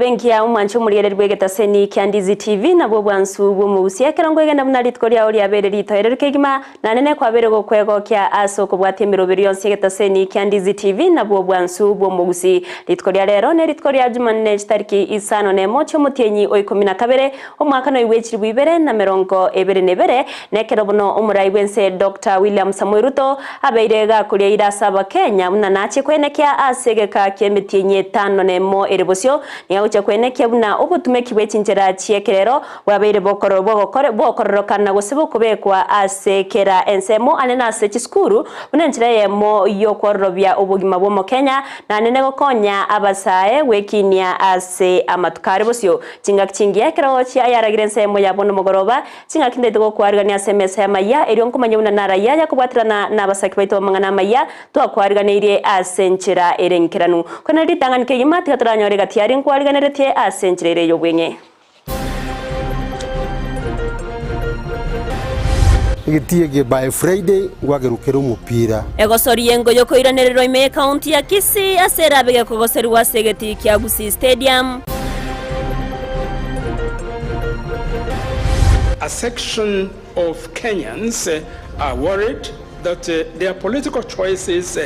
Emarogoba engiya omwanche omorigereria bw'egetaseni kia Ndizi TV nabwo obwansu bw'omogusia ekero nkwegena buna rituko riao riabeire ritoereru kegima naende nekwabeire gokwegokia ase okobwatia emeroberio yonsi y'egetaseni kia Ndizi TV nabwo obwansu bw'omogusi. Rituko ria rero nerituko ria Jumanne chitariki isano nemo chi'omotienyi o ikomi na kabere omwaka noigwe chilifu ibere na merongo ebere na ebere nekero bono omorai bw'ense Doctor William Samoei Ruto Abeire gakoria eira ase Abakenya buna nachie kwenekia ase egeka ki'emetienyi etano nemo ere bosio, nigo agochia kwenekia buna obotumeki bwe chinchera chi'ekerero bwabeire bokororokana gose bokobekwa ase kera ensemo ane nase chisukuru buna enchera eyemo y'okwororobia obogima bw'Omokenya naende negokonya abasae gwekinia ase amatuko are bosio. Chingaki chingiya ekero chiayaragire ensemo yabo nomogoroba Chingaki ndaite gokwarigania ase emesa y'amayia, erio nkomanye buna narayia ayakobwaterana nabasaki baito b'amang'ana amayia, twakwariganeirie ase enchera ere enkeranu. Korende ritang'ani kegima tiga toranyore egati aria nkwariganeretie ase enchera ere ey'obweng'e. Egetii eke by Friday ngwakerwa kere omopira. Egosoria engo y'okoiranererwa ime y'ekaunti ya Kisii ase erabe gekogoserigwa ase egetii kia Gusii Stadium. A section of Kenyans are worried that their political choices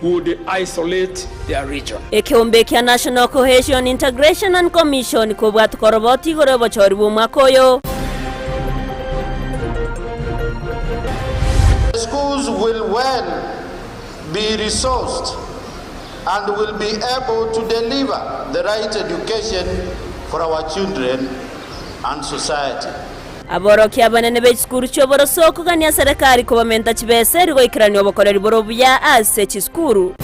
would isolate their region. Ekeombe kia National Cohesion, Integration and Commission kobwatuka oroboti igoro y'obochori bw'omwaka oyo. The schools will well be resourced and will be able to deliver the right education for our children and society. Aborokia abanene be chisukuru chi'oboroso kogania serekari kobamenta chibesa eri goikerania obokoreri bore obuya ase chisukuru.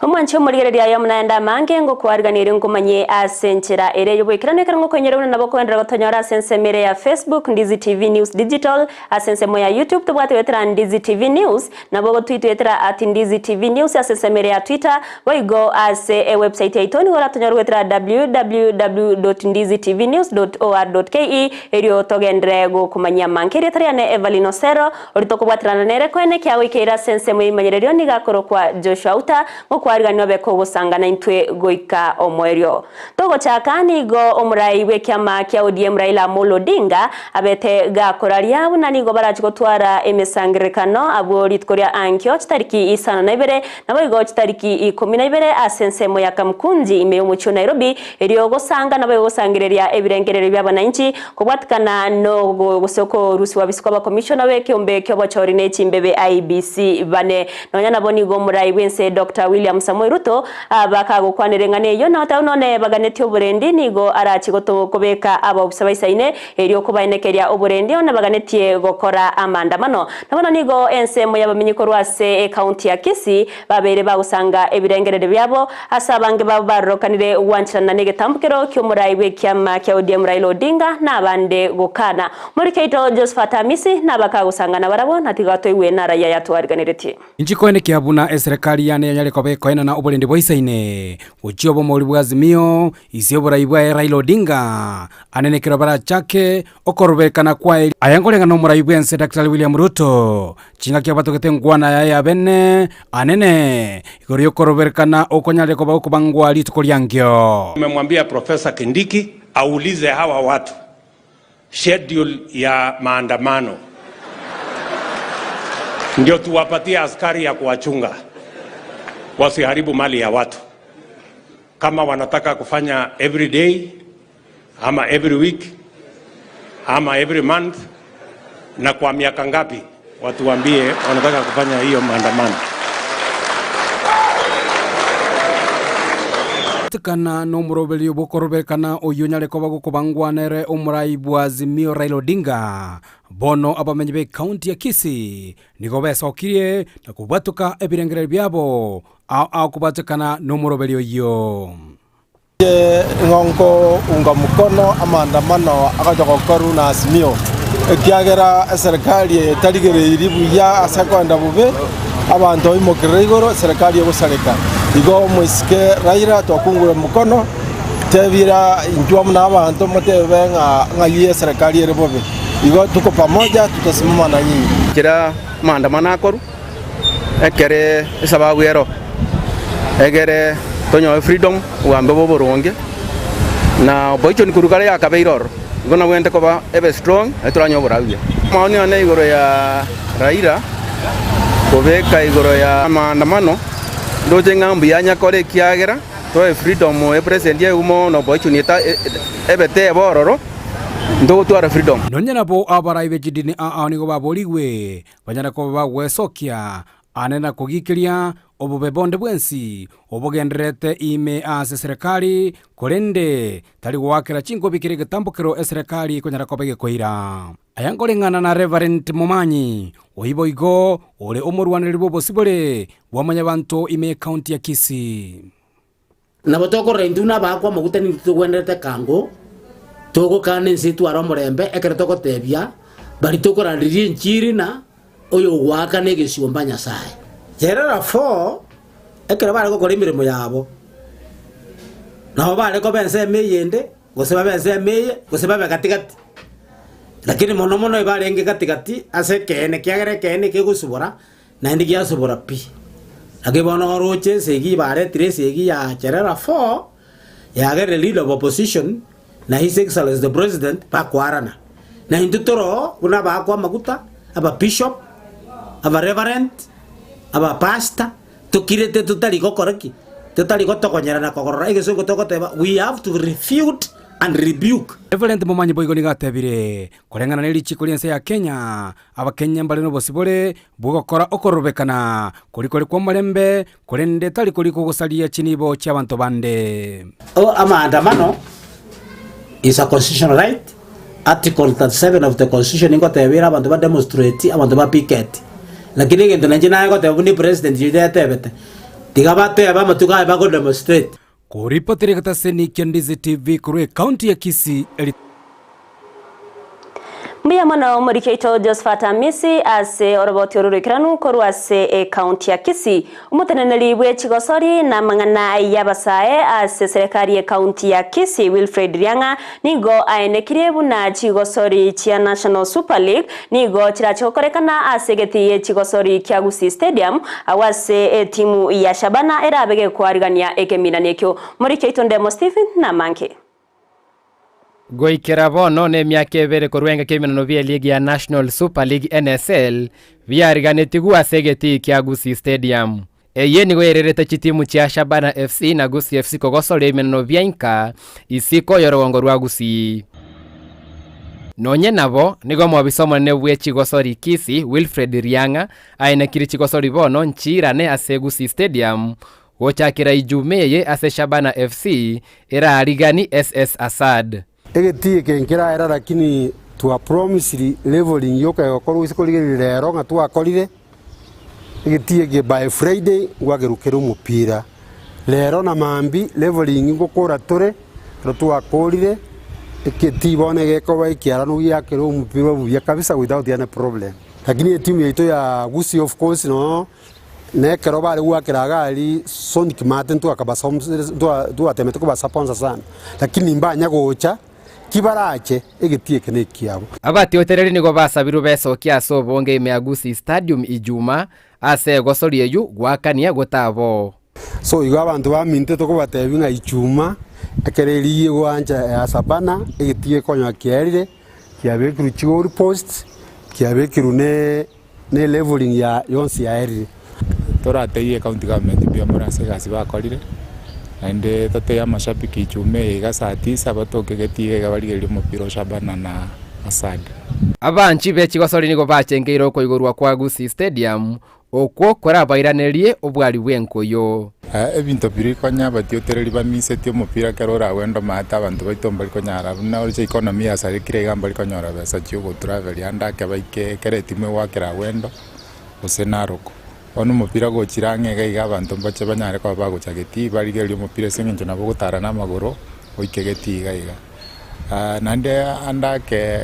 Omwanche omorigereria aye omonaende amange, ngokwariganirie erio nkomanyie ase enchera ere ey'oboikeranu ekero ngokoinyora buna nabo okoenderera gotonyora ase ensemo ere ya Facebook, Ndizi TV News Digital, ase ensemo ya YouTube tobwate goetera Ndizi TV News, nabo ogotwitwetera at Ndizi TV News ase ensemo ere ya Twitter, boigo ase ewebsite yaito nigo oratonyore goetera www.ndizitvnews.or.ke erio togenderere gokomanyia amange. Erieta riane Evelyn Osero. Oria tokobwaterana nere koene kiagoikeire ase ensemo y'eimanyererio nigo akorokwa Joshua Uta, ngokwariganio obe kogosangana intwe goika omoerio. Togochaka nigo omorai bw'ekiama kia ODM Raila Amolo Odinga abete gakoraria buna nigo barache gotwara emesangererekano abwo rituko ria ankio chitariki isano na ibere naboigo chitariki ikomi na ibere ase ensemo ya Kamkunji ime y'omochie o Nairobi erio gosanga naboigo gosangereria ebirengererio bi'abananchi Kobwatikana nogo gose okorusigwa bisi kw'abakomishona b'ekeombe ki'obochori ne chimbebe IEBC bane. Nonya nabo nigo omorai bw'ense Doctor William Samoei Ruto bakagokwanera eng'ana eyio na goteba buna one baganetie oborendi nigo arache kobeka abaofisa baisaine erio kobaenekeria oborendi one baganetie gokora amaandamano. Na bono nigo ensemo y'abamenyi korwa ase ecounty ya Kisii babeire bagosanga ebirengererio biabo Ase abange babo barorokanire gwancherana negetambokero ki'omorai bw'ekiama kia ODM Raila Odinga na abande gokana. Morikeito Josephat Amisi nabakagosangana barabwo na tiga toigwe naraia yatwariganeretie. Inchi koenekia buna eserekari yane yanyare koba ekoenana oborendi boisaine gochia obomori bwa Azimio ise oborai bwaye Raila Odinga anene ekero barachake okorobekana kwaye Aya nkoreng'ana nomorai bwense Daktari William Ruto Chingaki abatogete enkwana yaye y'abene anene igoro y'okoroberekana okonyare koba gokobangwa rituko riankio. Nimemwambia Professor Kindiki aulize hawa watu schedule ya maandamano ndio tuwapatie askari ya kuwachunga wasiharibu mali ya watu. Kama wanataka kufanya every day ama every week ama every month na kwa miaka ngapi, watuambie wanataka kufanya hiyo maandamano. Tikana nomoroberio bw'okoroberekana oyio onyare koba gokobangwa nere omorai bwa Azimio Raila Odinga. Bono abamenyi b'ecounty ya Kisii nigo besokirie na kobwatoka ebirengererio biabo ao ao kobwatekana nomoroberio oyio. Inche nigo nkounga mkono amaandamano agocha gokorwa na Azimio, ekiagera eserekari eye etarigereiri buya ase ekoenda bobe, abanto baimokerere igoro, eserekari egosareka. Igo omoiseke Raila twakungure mkono, tebira intwe amo na abanto motebe ng'a ng'ai eserekari ere bobe. Igo tuko pamoja tutasimama na nyinyi. Kera. Amaandamano akorwe ekere esababu ero egere tonyore freedom obogambi obe oboronge na opposition korwa kare yakabeire ororo igo nabwenerete koba ebe strong naende toranyore oborabu buya. Amaoni ane igoro ya Raila kobeka igoro ya amaandamano ndoche ng'a mbuya anyakore ekiagera toe freedom epresident yaye mono opposition ebe tebe ororo. Ntogotwara freedom. Nonya nabo abarai be chidini ao nigo baborigwe banyare koba bagwesokia aane na kogikeria obobe bonde bwensi obogendererete ime ase eserekari, korende tari goakera chinkobi kera egetambo kero eserekari ekonyara koba egekoira. Aya nkoreng'ana na Reverend Momanyi, oyio boigo ore omorwanereri bw'obosibore bwa mwanyabanto ime y'ecounty ya Kisii. Nabo tokorora intwe buna abaakwa amaguta nintwe togwenerete kango, togokana ense etware omorembe ekero togotebia baria tokoranderia enchiri na oyogoakana egesiomba Nyasae. Yerera 4 ekero bare gokora emeremo yabo, nabo bare koba ensemo eyende, gose babe ensemo eye, gose babe gati-gati. Lakini mono mono ebarenge gati-gati ase ekeene, ekiagera ekeene kegosibora Naende giasobora pi. Naki bono oroche esegi baretire esegi ya Cherera 4 yagerire leader of opposition na his excellency the president bakwarana. Na intwe toro buna abaakwa amaguta, aba bishop, aba reverend, aba pastor, tokirete totari gokora ki? Totari gotogonyera na kogorora egesongo togoteba we have to refute and rebuke. Reverend Momanyi boigo nigo atebire, Koreng'ana ne richiko ri'ense ya Kenya, Abakenya mbare nobosibore bw'ogokora okorobekana koria kore kw'omorembe, korende tari koria kogosaria chinibo chi'abanto bande. Amaandamano is a constitutional right, article 37 of the constitution ingoteba ere abanto ba demonstrate, abanto ba picket. Lakini egento nainche naye goteba buna epresident oito yatebete, tiga batebe amatuko aya bago demonstrate. Koripotera egetaseni kia Ndizi TV korwa ekaunti ya Kisii, Eri. Mbuya mono omoriki oito Josephat Amisi ase oroboti oru roikeranu korwa ase ekaunti ya Kisii. Omoteneneri bwe chigosori na amang'ana y'abasae ase eserekari y'ekaunti ya Kisii Wilfred Riang'a nigo aenekirie buna chigosori chia National Super League Nigo chirache gokorekana ase egetii gie chigosori kia Gusii Stadium, agwo ase etimu ya Shabana erabe gekoarigania ekeminani ekio. Moriki oito Ndemo Stephen namange. Goikera bono nemiaka ebere korwa engaki ebimenano bie ligi ya National Super League NSL biariganetigwe ase egetii kia Gusii Stadium. Eye nigo yererete chitimu chia Shabana FC na Gusii FC kogosoria ebimenano bia inka isiko y'orogongo rwa Gusii. Nonye nabo, nigo omobisa omonene bwe chigosori Kisii, Wilfred Riang'a, aenekirie chigosori bono nchiirane ase Gusii Stadium gochakera Ijumaa eye ase Shabana FC eraarigani SS Assad. Egetii eke nkeraera lakini twa promised leveling yoka egokorwa ase korigereria rero ng'a twakorire. Egetii eke by Friday ngwagerukere omopira. Rero na mambia leveling ngokora tore, ekero twakorire, egetii bono egekoba ekiaranu giakere omopira buya kabisa without any problem. Lakini etimu yaito ya Gusii of course noo, na ekero bare goakera iga aria Sonic Mate ntwatemete kobasaponsor sana, lakini mbanya gocha. Kibarache, egetii eke nekiabo. Abatiotereri nigo basabirwe besokie ase obonge ime ya Gusii Stadium Ijuma ase egosori eyio goakania gotabo. So igo abanto baminto tokobatebia ng'a Ichuma ekero erigi egoancha ya Sabana egetii gekonyora kiaerire, kiabekirwe chigoal post, kiabekirwe ne ne leveling ya yonsi yaerire. Toratebie ecounty government mbuya mono ase egasi bakorire, naende totebie amashabiki ijumaa eye iga saa tisa batoke getii iga iga barigererie omopira o Shabana na Asad. Abanchi be chigosori nigo bachengeire okoigorwa kwa Gusii Stadium okwo korabairanerie obwari bw'enkoyo. Ebinto biria konya abatiotereri bamisetie omopira ekero oragende omanyete abanto baito mbari konyara buna oroche economy yasarekire iga mbari konyora besa chia ogotravel ande ake baike ekero etimu egoakera agwendo gose Narok. Bono omopira gochire ang'e iga iga abanto mbache banyare koba bagocha getii barigereria omopira ase eng'encho nabo ogotara na amagoro oike getii iga iga. Naende ande ake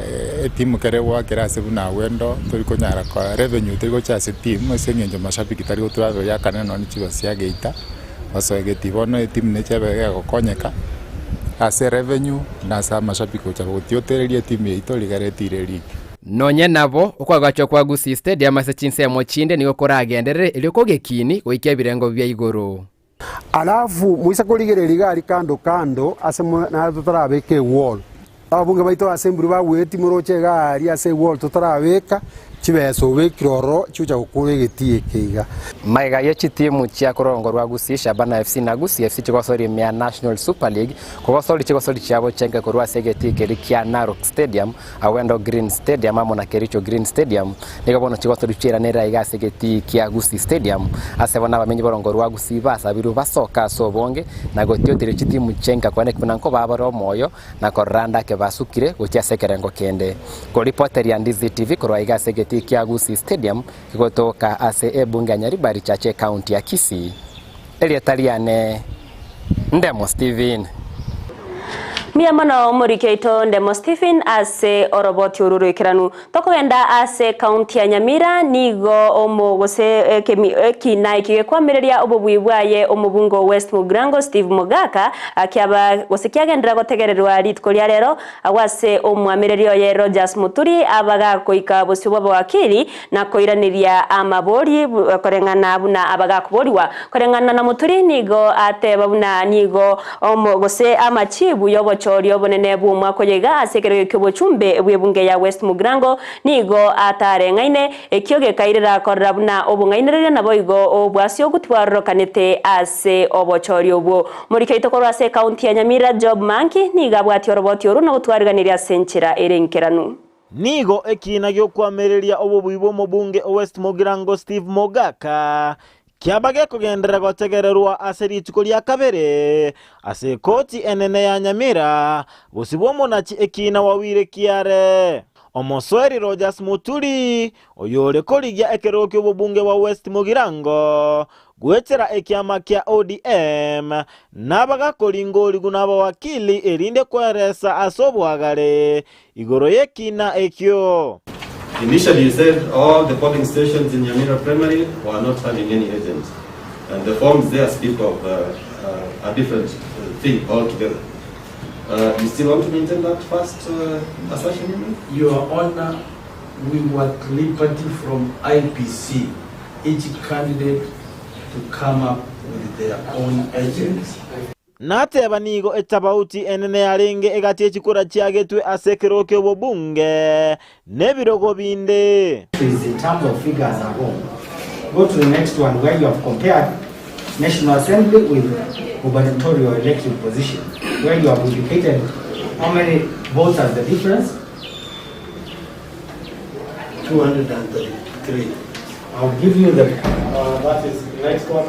etimu ekero egoakera ase buna agwendo tori konyara koa revenue teri gocha ase etimu ase eng'encho mashabiki tari gotravel akane nonye chibesa chia geita basoe getii. Bono etimu neche ebe egokonyeka ase revenue na ase amashabiki gocha gotiotereria etimu yaito rigere etire eligi. Nonye nabo, okoagachwa kwa Gusii Stadium ase chinsemo chinde nigo koragenderere erio kogekini goika ebirengo bia igoro. Alafu moise korigereria iga aria kando kando ase naro totarabeka ewall. Ababunge baito ba assembly bagweti moroche iga aria ase ewall totarabeka, chibesa obekire ororo chigocha gokora egetii eke iga. Magega ye chitimu chia korongo rwa Gusii, Shabana FC na Gusii FC chigosoria ime ya National Super League, kogosoria chigosori chiabo chenke korwa ase egetii keria kia Narok Stadium, Awendo Green Stadium amo na Kericho Green Stadium nigo bono chigosoria chiairanere aiga ase egetii kia Gusii Stadium ase bono abamenyi borongo rwa Gusii basabirwe basoke ase obonge na gotioteria chitimu chenka kwane buna nkobaa bare omoyo na korora ande ake basukire gochia ase ekerengo kende. Koripoteria Ndizi TV korwa aiga ase egetii kia Gusii Stadium kegotoka ase ebunge ya Nyaribari Chache ecounty ya Kisii. Erieta riane Ndemo Stephen. Mbuya mono omoriki oito Ndemo Stephen ase oroboti oru roikeranu. Tokogenda ase county ya Nyamira nigo omo gose ekemi ekina eki gekwamireria obobui bwaye omobunge o West Mugirango Steve Mogaka kiaba gose kiagenderera gotegererwa rituko ria rero agwo ase omwamereri oye Rogers Muturi abagakoika bosio bw'abawakili na koiraneria amabori koreng'ana buna abagakoborigwa. Koreng'ana na Muturi nigo ateba buna nigo omo gose amachibu y'obochori obonene bw'omwaka oyo iga ase ekerogo ki'obochumbe bw'ebunge ya West Mugirango nigo atareng'aine, ekio gekairera korora buna obong'ainereria naboigo obwasioku tibwarorokanete ase obochori obwo. Omoriki oito korwa ase ecounty ya Nyamira Job Manki nigo abwatie oroboti orwo na gotwariganiria ase enchera ere enkeranu. Nigo ekiina gi'okoamereria obobui bw'omobunge o West Mugirango Steve Mogaka kiaba gekogenderera gotegererwa ase rituko ria kabere ase ekoti enene ya Nyamira bosio bw'omonachi ekiina Wawire Kiare. Omosweri Rogers Muturi oyore korigia ekerogo ki'obobunge bwa West Mugirango goetera ekiama kia ODM nabagakoringorigwa nabawakili erinde kweresa ase oboagare igoro y'ekiina ekio. Initially you said all the polling stations in Nyamira Primary were not having any agents and the forms there speak of a different thing altogether. You still want to maintain that first assertion you made? Your Honor, we were at liberty from IEBC, each candidate to come up with their own agents. Nateba nigo etabauti enene yarenge egati ye chikura chiagetwe ase ekerogo ki'obobunge na ebirogo binde. In terms of figures are wrong. Go to the next one where you have compared National Assembly with gubernatorial elective position, where you have indicated how many votes are the difference? 233. I'll give you the... That is next one.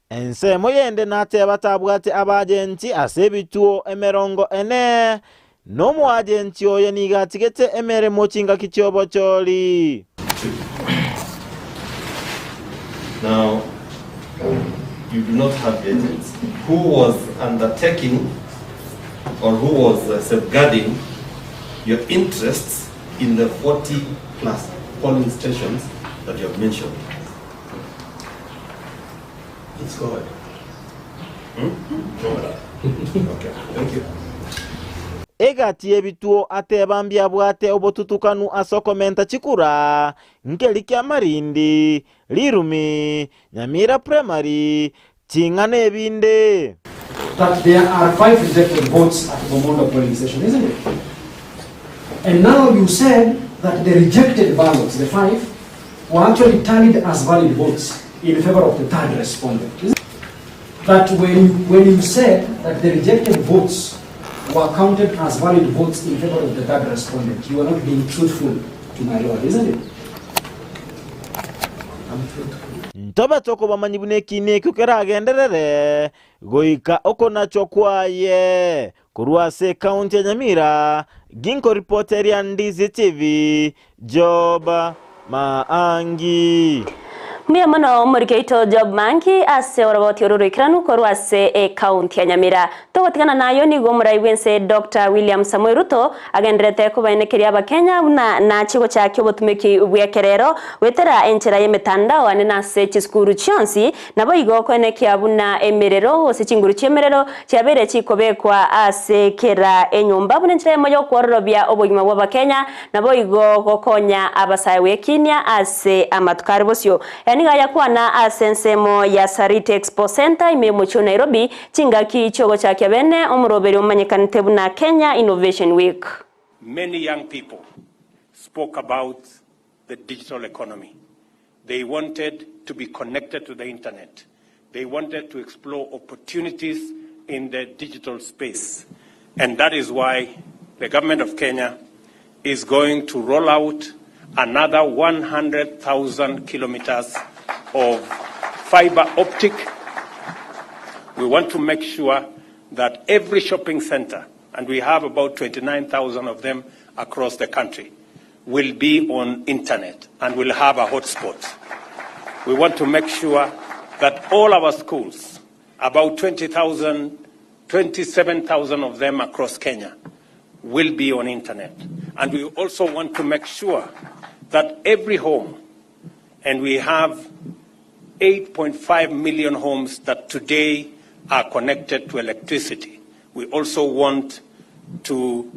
Ensemo yende nateba tabwate abagenti ase ebituo emerongo ene, na omoagenti oye nigo atigete emeremo chingaki chi'obochori. Now, you do not have agents. Who was undertaking or who was uh, safeguarding your interests in the 40 plus polling stations that you have mentioned? It's God. Hmm? Okay, thank you. Egati y'ebituo ateba mbiabwate obotutukanu ase okomenta chikura, nkeri kia Marindi, Rirumi, Nyamira Primary, ching'ana ebinde. That there are five rejected votes at Bomondo polling station, isn't it? And now you said that the rejected ballots, the five, were actually tallied as valid votes in favor of the third respondent. Isn't it? That when you said that the rejected votes were counted as valid votes in favor of the third respondent, you are not being truthful to my lord, isn't it? I'm truthful. Ntobe tokobamanyi buna ekiina ekio keragenderere goika okonachwa kwaye korwa ase ekaunti ya Nyamira, ginkoripoteria Ndizi TV, Job Maangi. Mbuya mono omoriki oito Job Manki ase oroboti oro roikeranu korwa ase ecounty ya Nyamira. Togotigana nayo nigo omorai bwense Doctor William Samoei Ruto agendererete kobaenekeria abakenya buna nache gochakia obotumeki bw'ekerero goetera enchera y'emetandao ane nase chisukuru chionsi naboigo koenekia buna emerero gose chinguru chi'emerero chiabeire chikobekwa ase kera enyomba buna enchera eyemo y'okwororobia obogima bw'abakenya Naboigo gokonya abasae gwekinia ase amatuko are bosio. Aya nigo ayakwana ase ensemo ya Sarit Expo Centre ime y'omochie o Nairobi, chingaki chi'ogochakia bene omoroberi omanyekanete buna Kenya Innovation Week. Many young people spoke about the digital economy. They wanted to be connected to the internet. They wanted to explore opportunities in the digital space. And that is why the government of Kenya is going to roll out another 100,000 kilometers of fiber optic. We want to make sure that every shopping center, and we have about 29,000 of them across the country, will be on internet and will have a hotspot. We want to make sure that all our schools, about 20,000, 27,000 of them across Kenya, will be on internet. And we also want to make sure that every home, and we have 8.5 million homes that today are connected to electricity. We also want to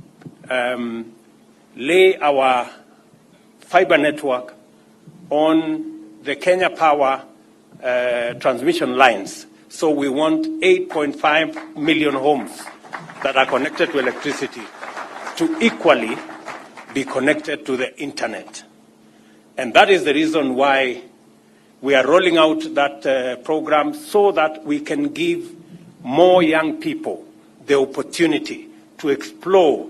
um, lay our fiber network on the Kenya Power uh, transmission lines. So we want 8.5 million homes that are connected to electricity to equally be connected to the internet. And that is the reason why we are rolling out that uh, program so that we can give more young people the opportunity to explore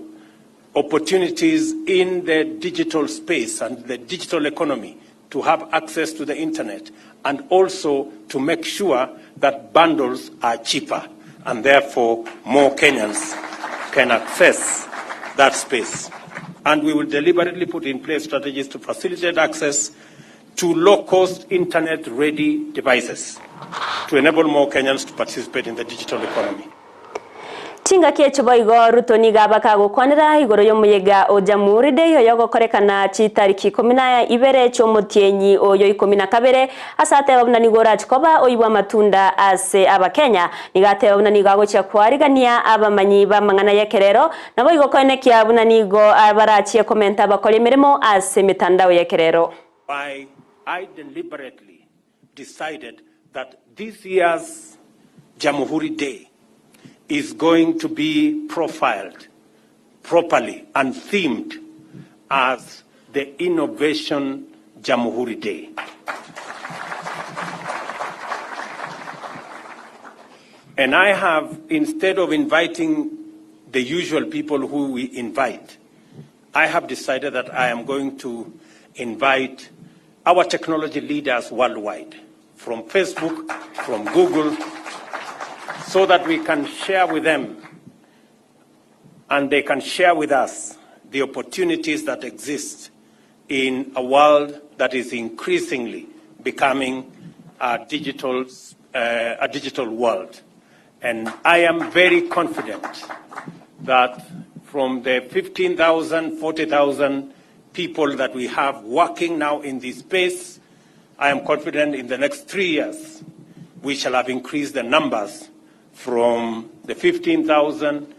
opportunities in the digital space and the digital economy to have access to the internet and also to make sure that bundles are cheaper and therefore more Kenyans can access that space. And we will deliberately put in place strategies to facilitate access to low-cost internet-ready devices to enable more Kenyans to participate in the digital economy. Chingaki echio boigo Ruto nigo aba kagokwanera igoro y'omoyega o Jamhuri Day oyogokorekana chitariki ikomi na ibere chi'omotienyi oyo ikomi na kabere, ase ateba buna nigo orache koba oibwe amatunda ase Abakenya. Nigo ateba buna nigo agochia koarigania abamanyi b'amang'ana y'ekerero, naboigo koenekia buna nigo barachie komenta abakori emeremo ase emetandao y'ekerero. Why I deliberately decided that this year's Jamhuri Day is going to be profiled properly and themed as the Innovation Jamhuri Day. And I have, instead of inviting the usual people who we invite, I have decided that I am going to invite our technology leaders worldwide, from Facebook, from Google, so that we can share with them and they can share with us the opportunities that exist in a world that is increasingly becoming a digital, uh, a digital world. And I am very confident that from the 15,000, 40,000 people that we have working now in this space, I am confident in the next three years we shall have increased the numbers from the 15,000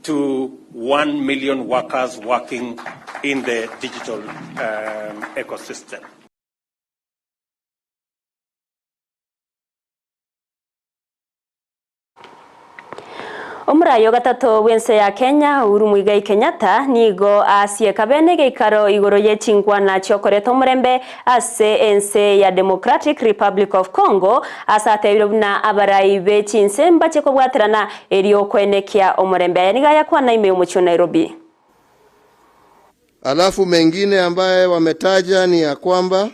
to 1 million workers working in the digital um, ecosystem. Omorai o gatato bw'ense ya Kenya, Uhuru Muigai Kenyatta, nigo asieka bene geikaro igoro ye chinkwana chiokoreta omorembe ase ense ya Democratic Republic of Congo ase atebire buna abarai be chinse mbache kobwaterana erio koenekia omorembe. Aya nigo ayakwana ime y'omochie o Nairobi. Alafu mengine ambaye wametaja ni ya kwamba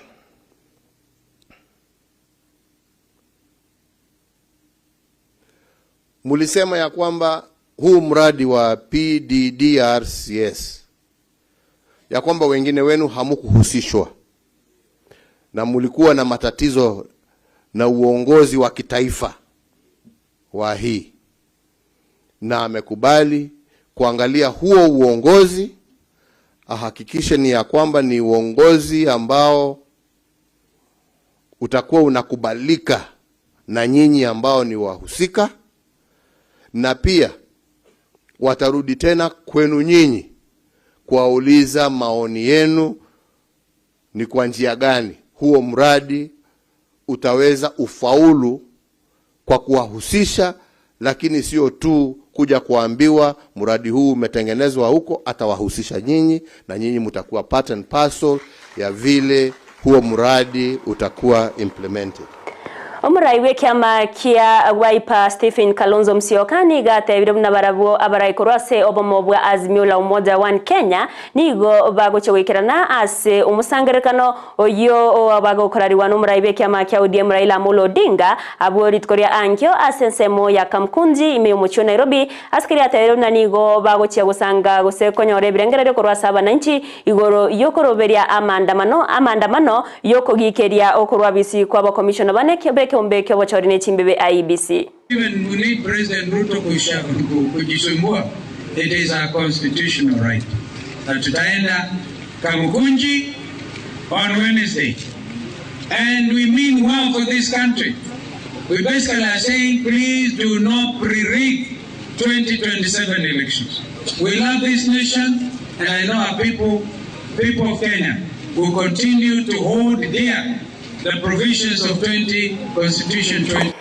mulisema ya kwamba huu mradi wa PDDRCS ya kwamba wengine wenu hamukuhusishwa, Na mulikuwa na matatizo na uongozi wa kitaifa wa hii, na amekubali kuangalia huo uongozi, ahakikishe ni ya kwamba ni uongozi ambao utakuwa unakubalika na nyinyi ambao ni wahusika, na pia watarudi tena kwenu nyinyi kuwauliza maoni yenu ni kwa njia gani huo mradi utaweza ufaulu kwa kuwahusisha, lakini sio tu kuja kuambiwa mradi huu umetengenezwa huko, atawahusisha nyinyi na nyinyi mtakuwa part and parcel ya vile huo mradi utakuwa implemented. Omorai bw'ekiama kia Wiper Stephen Kalonzo Musyoka nigo atebire buna barabwo abaraikorwa ase obomo bwa Azimio la Umoja One Kenya nigo bagochia goikerana ase omosangerekano oyio bagokorariwa na omorai bw'ekiama kia ODM Raila Amolo Odinga abwo rituko ria ankio ase ensemo ya Kamkunji ime y'omochie o Nairobi ase keria atebire buna nigo bagochia gosanga gose konyora ebirengererio korwa ase abananchi igoro yokoroberia amandamano amandamano yokogikeria okorwa bisi kwa abakomishona bane b'ekeombe ki'obochori ne chimbebe IEBC. Even we need President Ruto kujisumbua, it is our constitutional right. Na tutaenda Kamukunji on Wednesday. And we mean well for this country. We basically are saying, please do not pre-rig 2027 elections. We love this nation, and I know our people, people of Kenya, will continue to hold dear the provisions of 20 Constitution 20.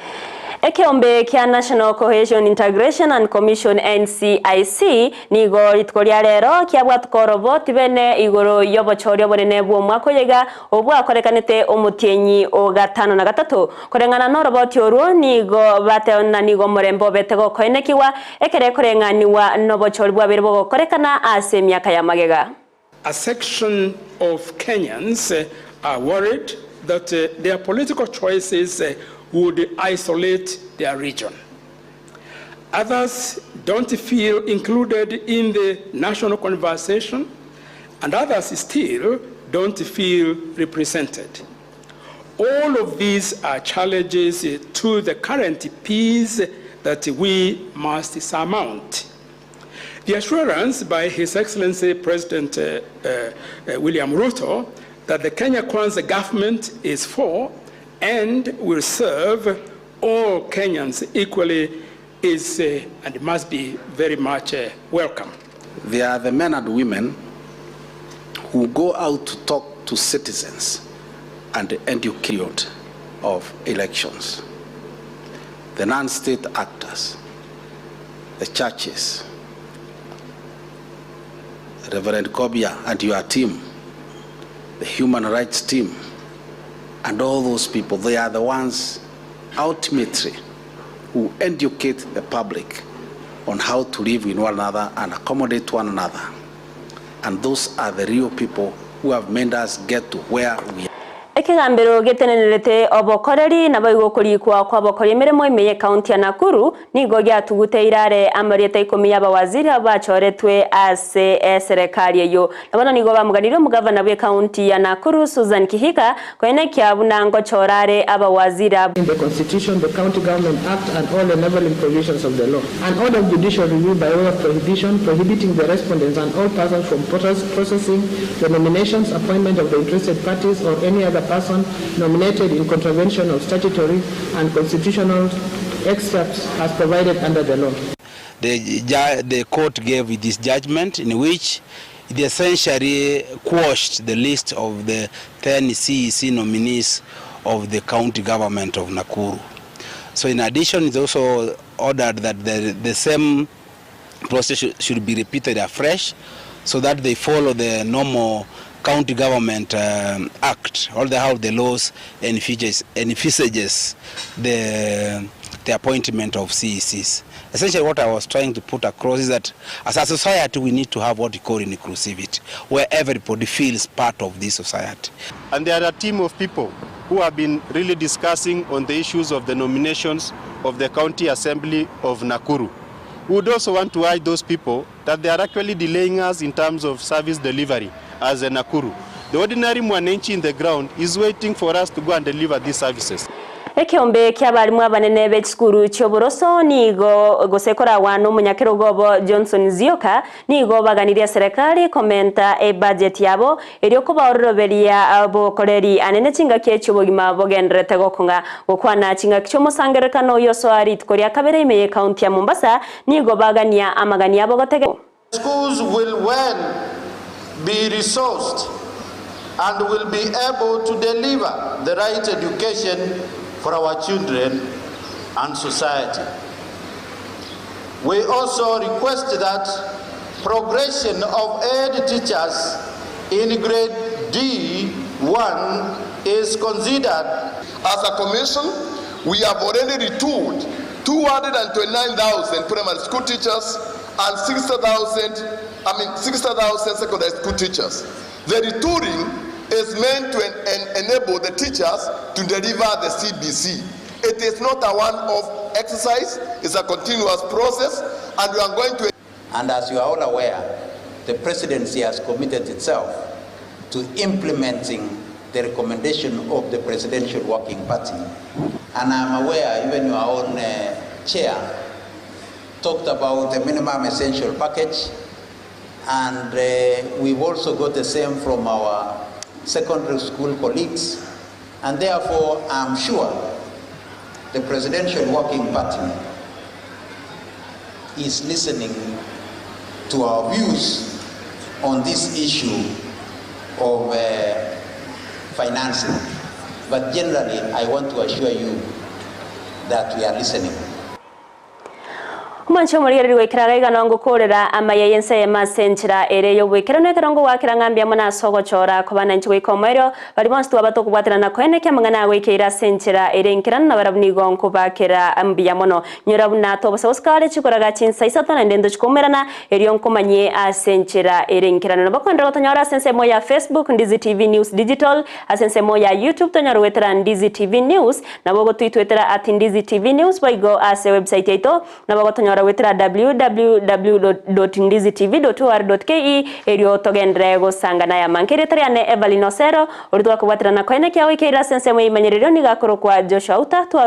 Ekeombe kia National Cohesion Integration and Commission NCIC nigo rituko ria rero kiabwatuka oroboti bene igoro y'obochori obonene bwa omwaka oyoiga obwakorekanete omotienyi o gatano na gatato koreng'ana na oroboti orwo nigo bateona nigo omorembe obete gokoenekiwa ekere ekoreng'aniwa na obochori bwabere bogokorekana ase emiaka ya magega. A section of Kenyans are worried that their political choices would isolate their region. Others don't feel included in the national conversation, and others still don't feel represented. All of these are challenges to the current peace that we must surmount. The assurance by His Excellency President William Ruto that the Kenya Kwanza government is for and will serve all Kenyans equally is and must be very much welcome. They are the men and women who go out to talk to citizens and educate of elections. The non-state actors, the churches, Reverend Kobia and your team, the human rights team, and all those people, they are the ones ultimately who educate the public on how to live with one another and accommodate one another. And those are the real people who have made us get to where we are. Ekegambero getenenerete obokoreri naboigo okorikwa kwa abakori emeremo ime y'ecounty ya Nakuru nigo giatugute irare amarieta ikomi y'abawaziri abo bachoretwe ase eserekari eyo. Na bono nigo bamuganire omogavana bw'ecounty ya Nakuru Susan Kihika koenekia buna ngochora are abawaziri abo. In the Constitution, the County Government Act, and all enabling provisions of the law. An order of judicial review by way of prohibition, prohibiting the respondents and all persons from processing the nominations, appointment of the interested parties, or any other person nominated in contravention of statutory and constitutional excepts as provided under the law. The court gave this judgment in which it essentially quashed the list of the 10 CEC nominees of the county government of Nakuru. So in addition, it also ordered that the same process should be repeated afresh so that they follow the normal County Government Act, all the how the laws envisages the appointment of CECs. Essentially what I was trying to put across is that as a society we need to have what we call inclusivity, where everybody feels part of this society. And there are a team of people who have been really discussing on the issues of the nominations of the County Assembly of Nakuru. We would also want to urge those people that they are actually delaying us in terms of service delivery as a Nakuru. The ordinary mwananchi in the ground is waiting for us to go and deliver these services. Ekeombe ki'abarimu abanene be chisukuru chi'oboroso nigo gose koragwa nomonyakerogo obo Johnson Nzioka nigo baganirie eserekari komenta ebudget yabo erio kobaororoberia bokoreri anene chingaki echi'obogima bogendererete gokong'a gokwana chingaki chi'omosangererekano oyio osoa rituko ria kabere ime y'ecounty ya Mombasa nigo bagania amagani abo gotege Schools will well be resourced and will be able to deliver the right education for our children and society. We also request that progression of aid teachers in grade D1 is considered. As a commission, we have already retooled 229,000 primary school teachers and 60,000 I mean 60,000 secondary school teachers. The retooling is meant to en en enable the teachers to deliver the CBC. It is not a one-off exercise, it's a continuous process, and we are going to... And as you are all aware, the presidency has committed itself to implementing the recommendation of the Presidential Working Party. And I'm aware even your own uh, chair talked about the minimum essential package, and uh, we've also got the same from our secondary school colleagues. And therefore, I'm sure the Presidential Working Party is listening to our views on this issue of uh, financing. But generally, I want to assure you that we are listening. Omwancho omorigereria goikera iga iga nongokorera amaya y'ense eyemo ase enchera ere y'oboikeranu ekero ngogwakera ng'a mbuya mono ase ogochora koba nainche goika omoerio baria bonsi twaba tokobwaterana koenekia amang'ana agoikeire ase enchera ere enkeranu na barabwo nigo nkobakera mbuya mono. Nyora buna tobosa gosika are chikoraga chinsa isato naende ntochi koumerana erio nkomanyie ase enchera ere enkeranu. Nabo koenderera gotonyora ase ensemo ya Facebook Ndizi TV News Digital, ase ensemo ya YouTube tonyore goetera Ndizi TV News, nabo ogotoitwetera at Ndizi TV News boigo ase website yaito nabo ogotonyora goetera www.ndizitv.or.ke erio togenderere gosangana aya manke. Erieta riane Evelyn Osero, oria twakobwaterana koenekia goikeire ase ensemo ya imanyererio nigo akorokwa Joshua Outa. Twaro.